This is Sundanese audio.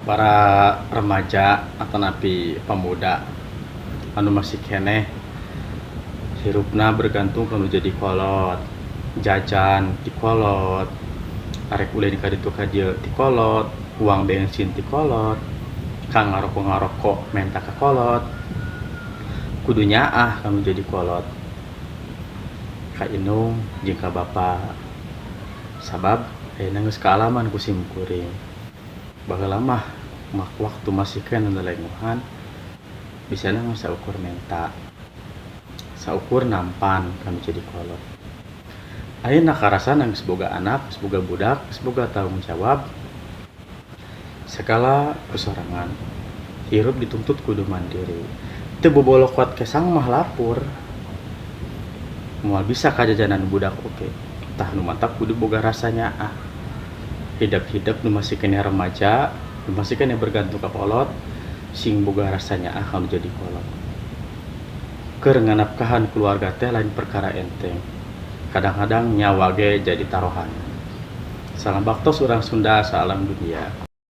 Para remaja atanapi pemuda anu masih keneh hirupna bergantung kanu jadi kolot, jajan ti kolot, arek ulin ka ditu ka dieu ti kolot, uang bensin ti kolot, ka ngaroko-ngaroko menta ka kolot, kudu nyaah kanu jadi kolot ka indung jeung ka bapa, sabab ayeuna geus kaalaman ku sim kuring. Baheula mah waktu masih keneh lelengohan bisana mah saukur menta, saukur nampan kanu jadi kolot. Ayeuna karasana geus boga anak, geus boga budak, geus boga tanggung jawab, sagala ku sorangan, hirup dituntut kudu mandiri. Teu bobolokot kesang mah lapur, moal bisa kajajanan budak oge. Tah, nu matak kudu boga rasa nyaah. Hidep-hidep nu masih keneh remaja, nu masih keneh bergantung ka kolot, sing boga rasa nyaah kanu jadi kolot. Keur nganapkahan keluarga teh lain perkara enteng, kadang-kadang nyawa ge jadi tarohan. Salam baktos urang Sunda saalam dunia.